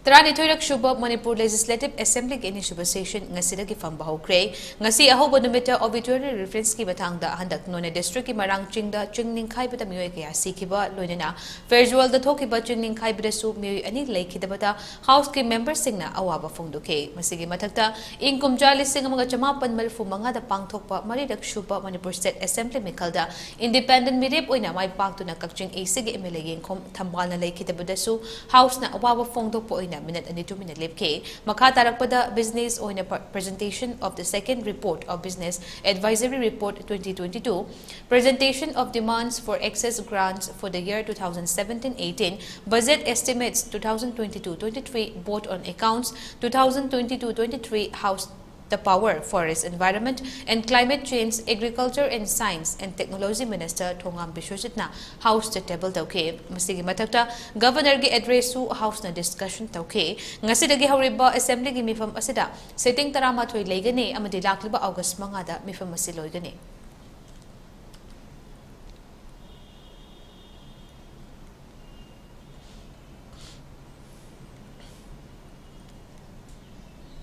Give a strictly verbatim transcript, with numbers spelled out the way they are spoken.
ꯇꯔꯥꯅꯤꯊꯣꯏꯔꯛ ꯁꯨꯕ ꯃꯅꯤꯄꯨꯔ ꯂꯦꯖꯤꯁꯂꯦꯇꯤꯚ ꯑꯦꯁꯦꯝꯕ꯭ꯂꯤꯒꯤ ꯑꯅꯤꯁꯨꯕ ꯁꯦꯁꯟ ꯉꯁꯤꯗꯒꯤ ꯐꯝꯕ ꯍꯧꯈ꯭ꯔꯦ꯫ ꯉꯁꯤ ꯑꯍꯧꯕ ꯅꯨꯃꯤꯠꯇ ꯑꯣꯕꯤꯇꯣꯔꯤ ꯔꯤꯐ꯭ꯔꯦꯟꯁꯀꯤ ꯃꯇꯥꯡꯗ ꯍꯟꯗꯛ ꯅꯣꯅꯦ ꯗꯤꯁꯇ꯭ꯔꯤꯛꯀꯤ ꯃꯔꯥꯡ ꯆꯤꯡꯗ ꯆꯤꯡ ꯅꯤꯡꯈꯥꯏꯕꯗ ꯃꯤꯑꯣꯏ ꯀꯌꯥ ꯁꯤꯈꯤꯕ, ꯂꯣꯏꯅꯅ ꯐꯦꯔꯖꯨꯋꯦꯜꯗ ꯊꯣꯛꯈꯤꯕ ꯆꯤꯡ ꯅꯤꯡꯈꯥꯏꯕꯗꯁꯨ ꯃꯤꯑꯣꯏ ꯑꯅꯤ ꯂꯩꯈꯤꯗꯕꯗ ꯍꯥꯎꯁꯀꯤ ꯃꯦꯝꯕꯔꯁꯤꯡꯅ ꯑꯋꯥꯕ ꯐꯣꯡꯗꯣꯛꯈꯤ꯫ ꯃꯁꯤꯒꯤ ꯃꯊꯛꯇ ꯏꯪ ꯀꯨꯝꯖꯥ ꯂꯤꯁꯤꯡ ꯑꯃꯒ ꯆꯃꯥꯄꯟ ꯃꯔꯤꯐꯨ ꯃꯉꯥꯗ ꯄꯥꯡꯊꯣꯛꯄ ꯃꯔꯤꯔꯛ ꯁꯨꯕ ꯃꯅꯤꯄꯨꯔ ꯁ꯭ꯇꯦꯠ ꯑꯦꯁꯦꯝꯕ꯭ꯂꯤ ꯃꯤꯈꯜꯗ ꯏꯟꯗꯤꯄꯦꯟꯗꯦꯟꯠ ꯃꯤꯔꯦꯞ ꯑꯣꯏꯅ ꯃꯥꯏ ꯄꯥꯛꯇꯨꯅ ꯀꯛꯆꯤꯡ ꯑꯦꯁꯤꯒꯤ ꯑꯦꯝ ꯑꯦꯜ ꯑꯦ ꯌꯦꯡꯈꯣꯝ ꯊꯝꯕꯥꯜꯅ ꯂꯩꯈꯤꯗꯕꯗꯁꯨ ꯍꯥꯎꯁꯅ ꯑꯋꯥꯕ ꯐꯣꯡꯗꯣꯛꯄ ꯑꯣꯏꯅ ꯃꯤꯅꯠ ꯑꯅꯤ ꯇꯨꯃꯤꯟꯅ ꯂꯦꯞꯈꯤ꯫ ꯃꯈꯥ ꯇꯥꯔꯛꯄꯗ business ꯑꯣꯏꯅ ꯄ-, presentation of the second report of business advisory report twenty twenty-two, presentation of demands for excess grants for the year two thousand seventeen eighteen, budget estimates two thousand twenty-two twenty-three, vote on accounts two thousand twenty-two twenty-three, House the Power, Forest, Environment and Climate Change, Agriculture and Science and Technology Minister Thongam ꯕꯤꯁ꯭ꯋꯖꯤꯠꯅ ꯍꯥꯎꯁꯇ table ꯇꯧꯈꯤ꯫ ꯃꯁꯤꯒꯤ ꯃꯊꯛꯇ ꯒꯕꯔꯅꯔꯒꯤ ꯑꯦꯗ꯭ꯔꯦꯁꯁꯨ ꯍꯥꯎꯁꯅ discussion ꯇꯧꯈꯤ꯫ ꯉꯁꯤꯗꯒꯤ ꯍꯧꯔꯤꯕ ꯑꯦꯁꯦꯝꯕ꯭ꯂꯤꯒꯤ ꯃꯤꯐꯝ ꯑꯁꯤꯗ ꯁꯤꯇꯤꯡ ꯇꯔꯥꯃꯥꯊꯣꯏ ꯂꯩꯒꯅꯤ ꯑꯃꯗꯤ ꯂꯥꯛꯂꯤꯕ ꯑꯣꯒꯁ ꯃꯉꯥꯗ ꯃꯤꯐꯝ ꯑꯁꯤ ꯂꯣꯏꯒꯅꯤ꯫